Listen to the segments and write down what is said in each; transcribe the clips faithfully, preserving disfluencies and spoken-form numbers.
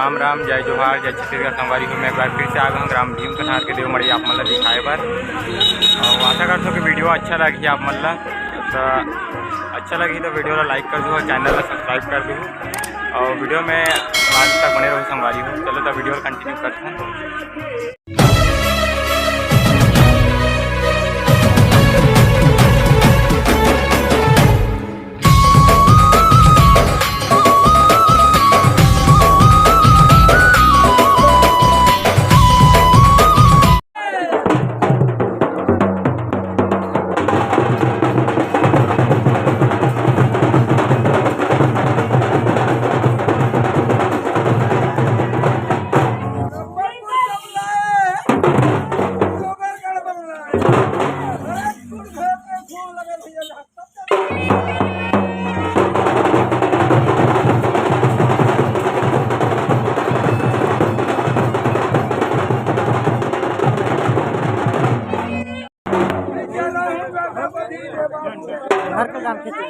राम राम, जय जोहार, जय छत्तीसगढ़। संगवारी हो, मैं एक बार फिर से आ गया हूँ ग्राम भीम कथार के देव मड़ई आप मन ला दिखाए बर। और आशा करता हूँ कि वीडियो अच्छा लगी आप मन ला। तो अच्छा लगी तो वीडियो ला लाइक कर दो और चैनल ला सब्सक्राइब कर दो। और वीडियो में लास्ट तक बने रहो संगवारी हो। चलो तो वीडियो ला कंटिन्यू करते हैं। घर का काम खेती।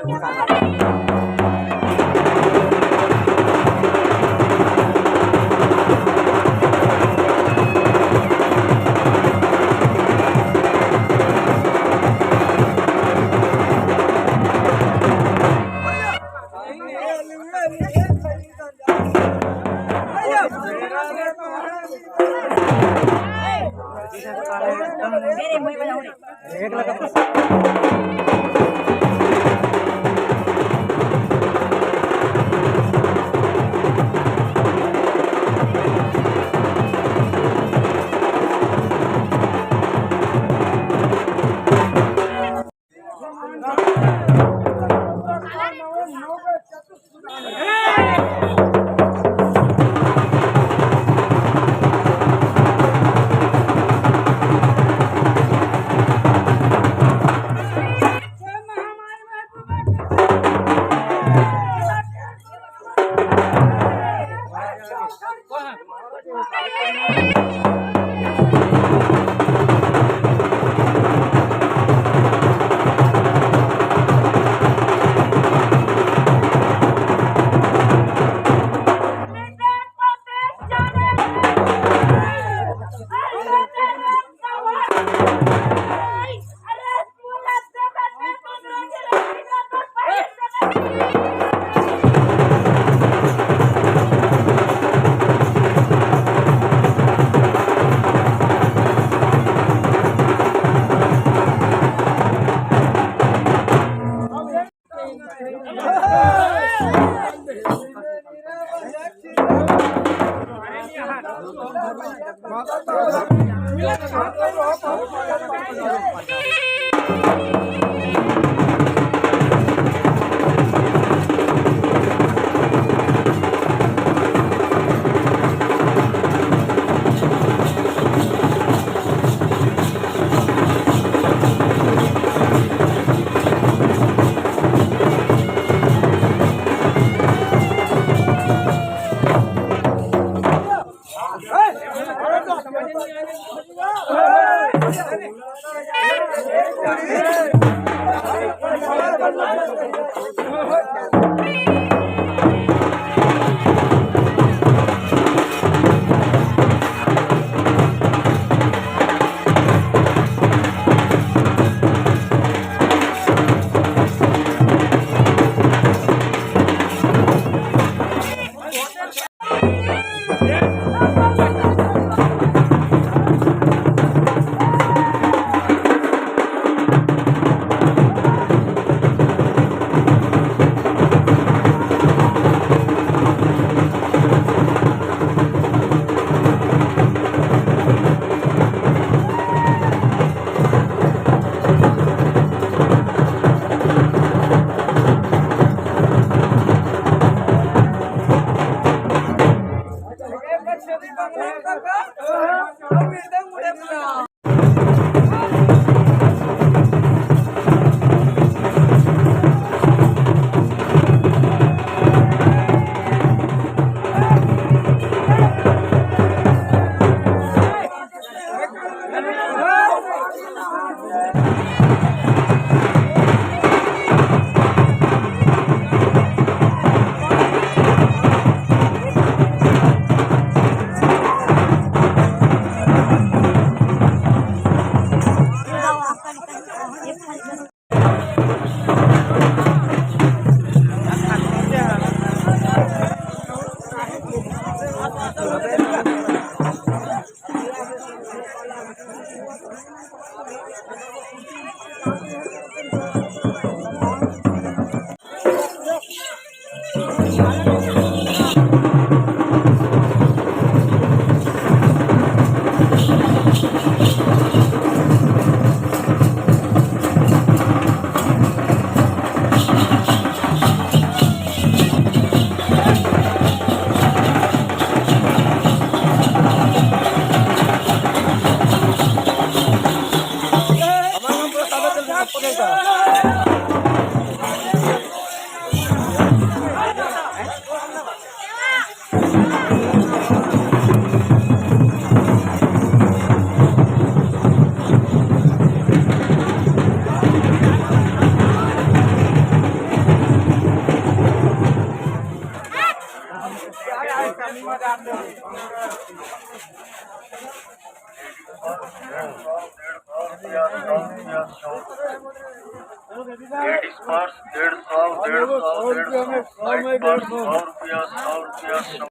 लेडीज पर्स डेढ़ सौ, डेढ़ सौ, डेढ़ सौ, सौ में डेढ़ सौ। सौ रुपया, सौ रुपया, सौ।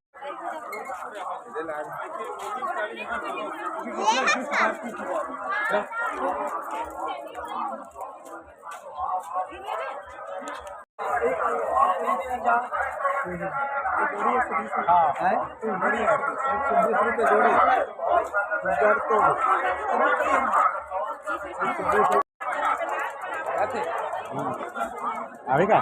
अभी का?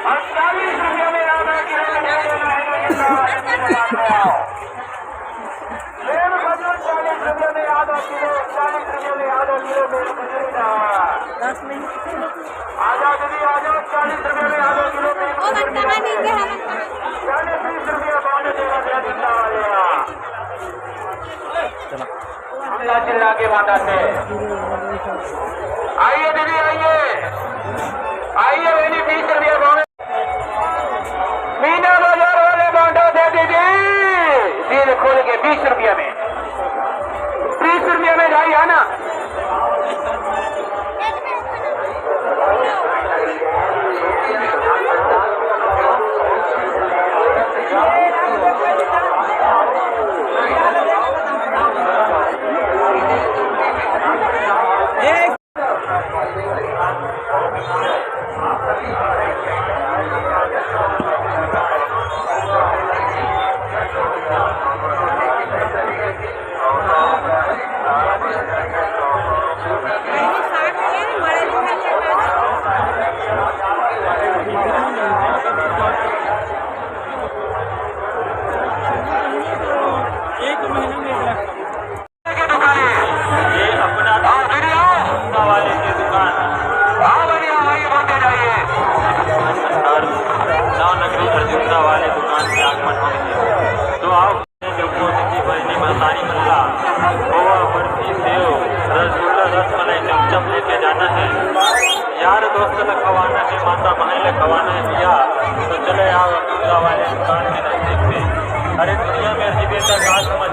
अड़तालीस रुपये में आधा किलो, लेन बजो चालीस रुपये में आधा किलो, चालीस रुपये में आधा किलो, मेरी खजूरी का। दस मिनट। आजा दीदी, आजा, चालीस रुपये में आधा किलो, मेरी खजूरी का। चालीस, बीस रुपये बाद में देगा, क्या चिंता वाले हैं? चिल्ला चिल्ला के बात आते हैं। आइए दीदी, आइए, आइए बहनी, बीस रुपया भाव। मीना बाजार वाले बांटा थे दीदी, दिल खोल के बीस रुपया में, बीस रुपया में भाई है ना। ये अपना वाले की दुकान। और नवनगरी अर्जुनदा वाले दुकान के आगमन हो गया। तो आओ, जो कोई की बहनी महतारी मल्ला, खोवा, बर्फी, सेव, रसगुल्ला, रसमलाई, चमचम लेके जाना है। यार दोस्त ला खवाना है, माता बहन ला खवाना है भैया। तो चले आओ अर्जुनदा वाले दुकान के नजदीक में। अरे दुनिया में अजीब ऐसा काज समझ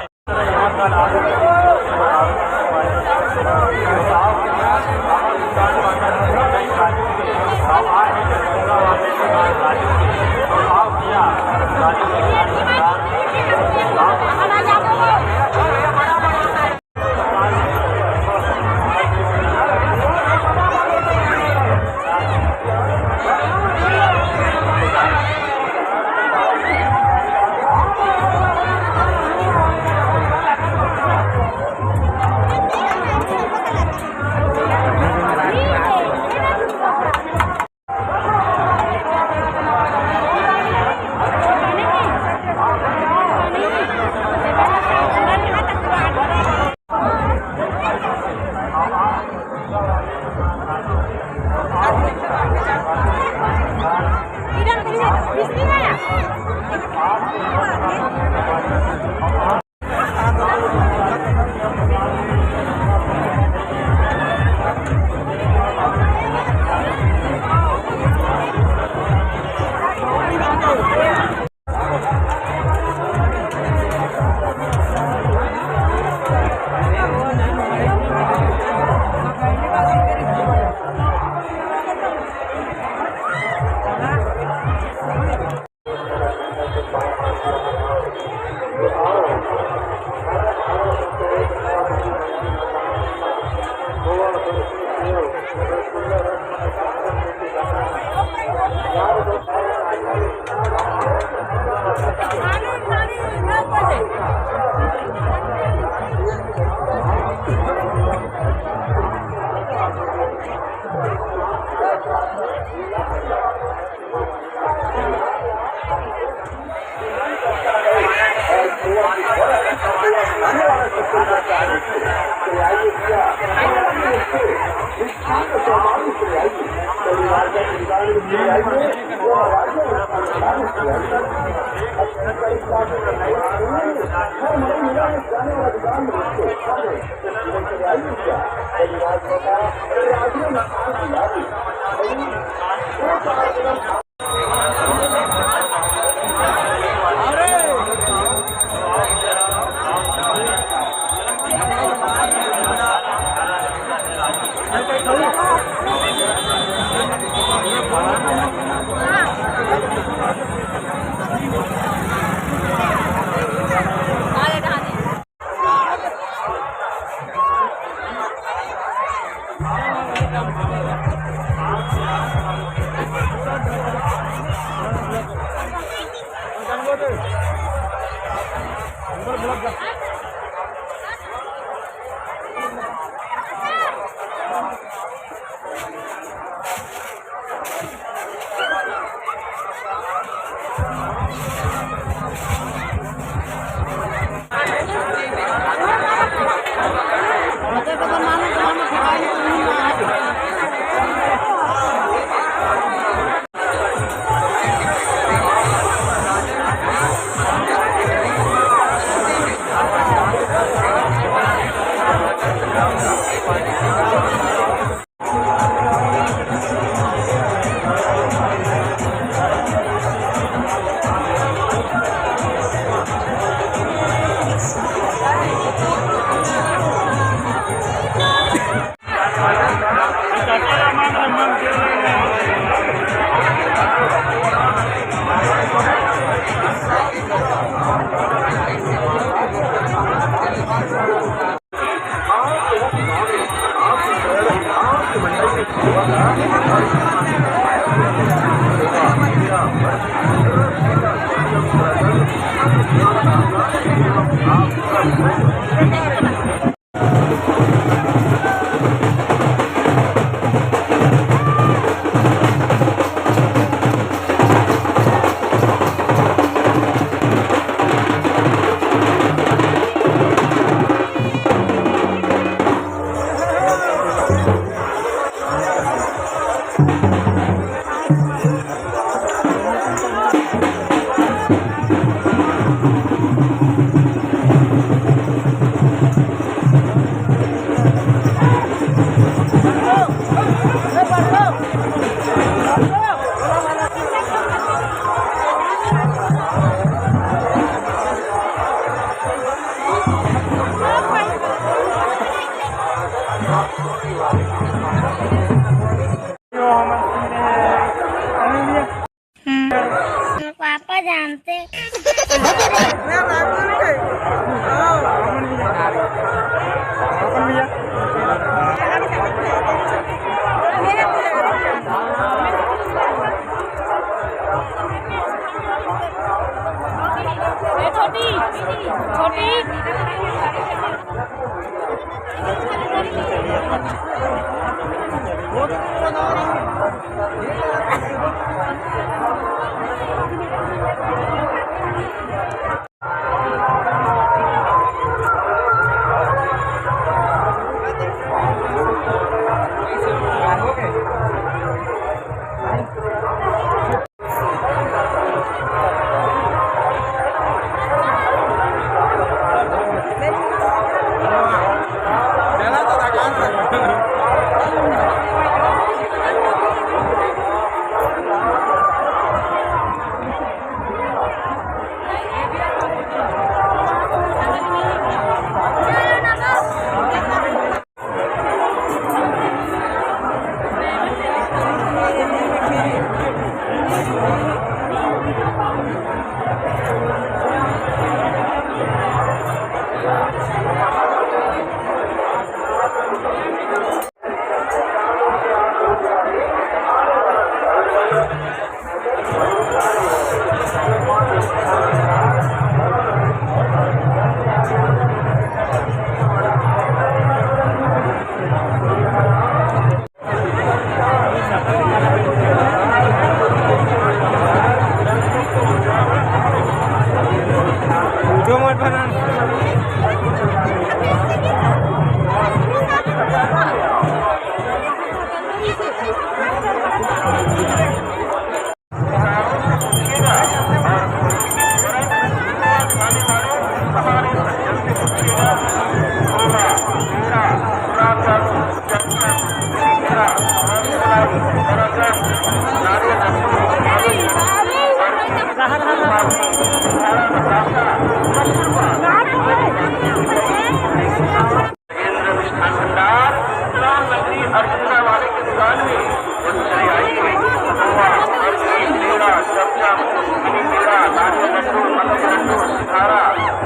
केंद्र मिष्ठान भंडार, प्रधानमंत्री अर्जुन वाले की दुकान में जब चले आई है, हलवा, बर्फी, पेड़ा, चमचम, मिनी पेड़ा, नारियल लड्डू, मक्खन लड्डू, सिंघाड़ा,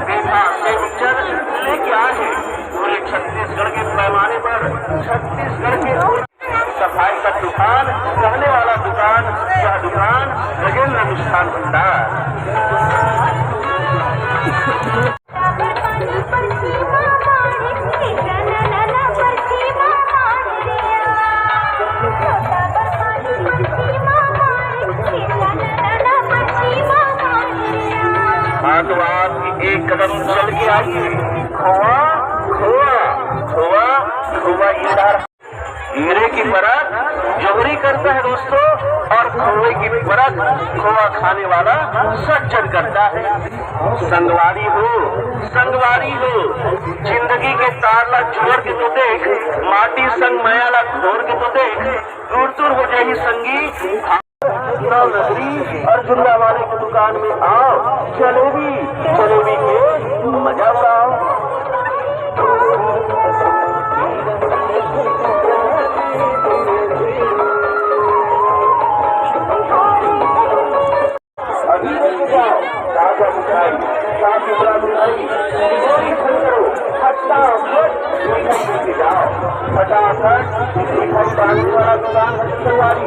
पेठा, सेव, मिक्सचर लेके आए हैं। पूरे छत्तीसगढ़ के पैमाने पर छत्तीसगढ़ के सफाई का तूफान, रहने वाला दुकान, यह दुकान गजेंद्र मिष्ठान भंडार। हाँ, तो आप एक कदम चल के आइए। खोआ, खोआ, खोआ, खोआ, ये हीरे की परख जौहरी करता है दोस्तों, और खोए की परख खोआ खाने वाला सज्जन करता है। संगवारी हो, संगवारी हो, जिंदगी के तार ला जोड़ के तो देख, माटी संग मया ला घोर के तो देख, दूर दूर हो जाही संगी। नगरी और झुंडा वाले की दुकान में आओ, जलेबी, जलेबी के मजा उड़ाओ। अभी लेके जाओ ताजा मिठाई, साफ सुथरा मिठाई, डिलीवरी फटाफट, फटाफट मिठाई लेके जाओ, फटाफट मिठाई पानी वाला दुकान है।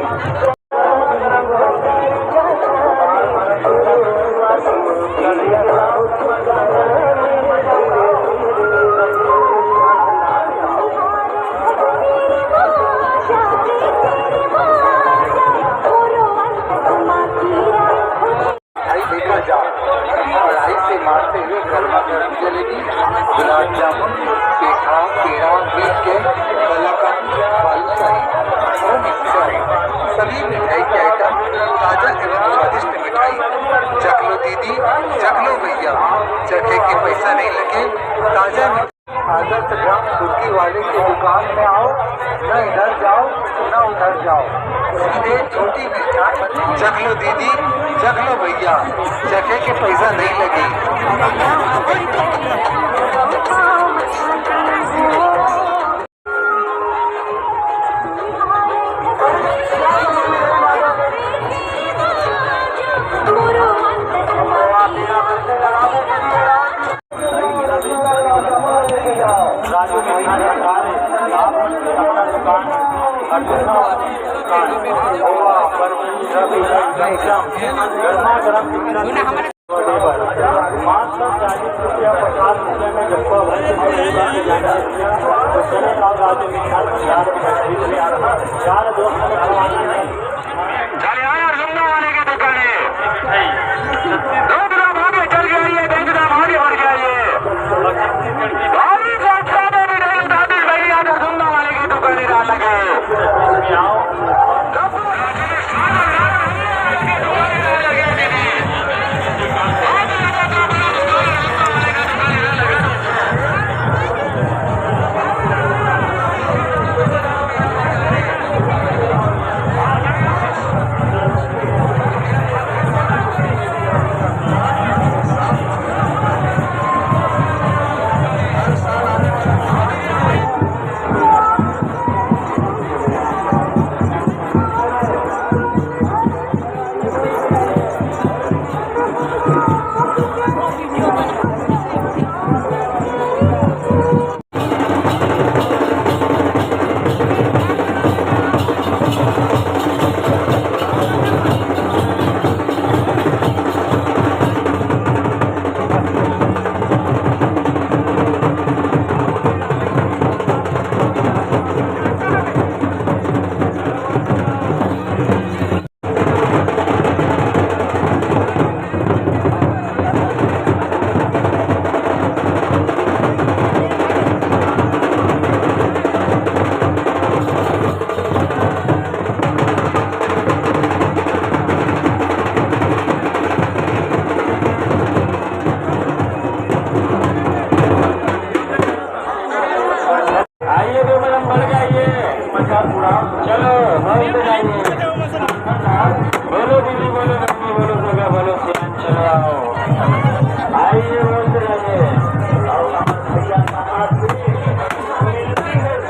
आई देखा जाओ, कढ़ाई से मारते हुए गर्मा गर्म जलेबी, गुलाब जामुन, पेठा, पेड़ा, मीट के कलाकंद, बालूशाही, और मिठाई। सभी मिठाई के आइटम ताजा एवं स्वादिष्ट मिठाई। चख लो दीदी, चख लो भैया, चखे के पैसा नहीं लगे। ताजा मिठाई आदर्श ग्राम सुर्गी वाले की दुकान में आओ, न इधर जाओ, न उधर जाओ, सीधे छोटी मिठाई। चख लो दीदी, चख लो भैया, चखे के पैसा नहीं लगे। चले आए और गंगा वाले की दुकान है। दूध ना भागे चल गया ये, दूध ना भागे मर गया ये। भारी संख्या में मिठाई उठाते भैया का गंगा वाले की दुकान है, लगे। बोलो दीदी, बोलो बहनी, बोलो सगा, बोलो सियान, चलो आओ। आइए, बोलते रहिए। और हमारे भैया साहब भी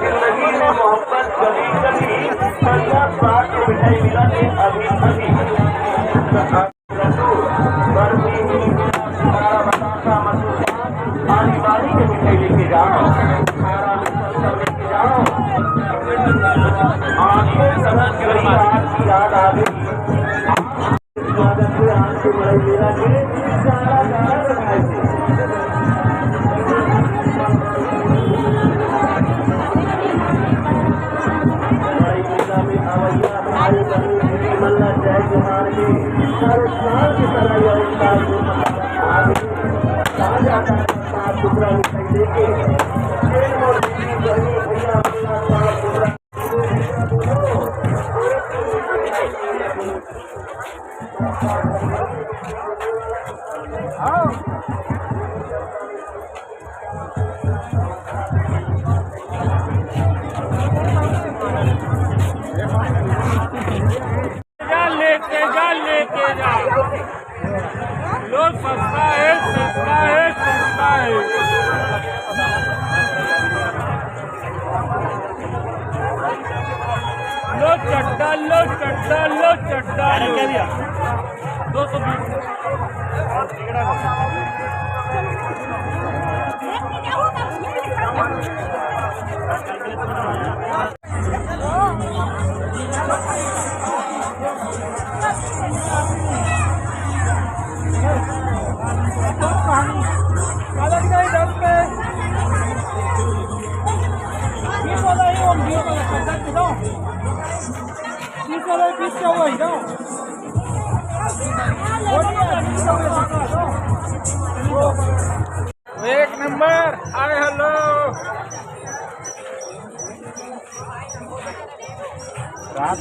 जिंदगी में मोहब्बत कभी, कभी पंजाब बात को मिठाई मिला के अभी, अभी। जा, लेके जा, लेके जा। लो, सस्ता है, सस्ता है, सस्ता है। लो चड्डा, लो चड्डा, लो चड्डा, लो। दो सौ बीस। एक नंबर। हाय, हेलो। रात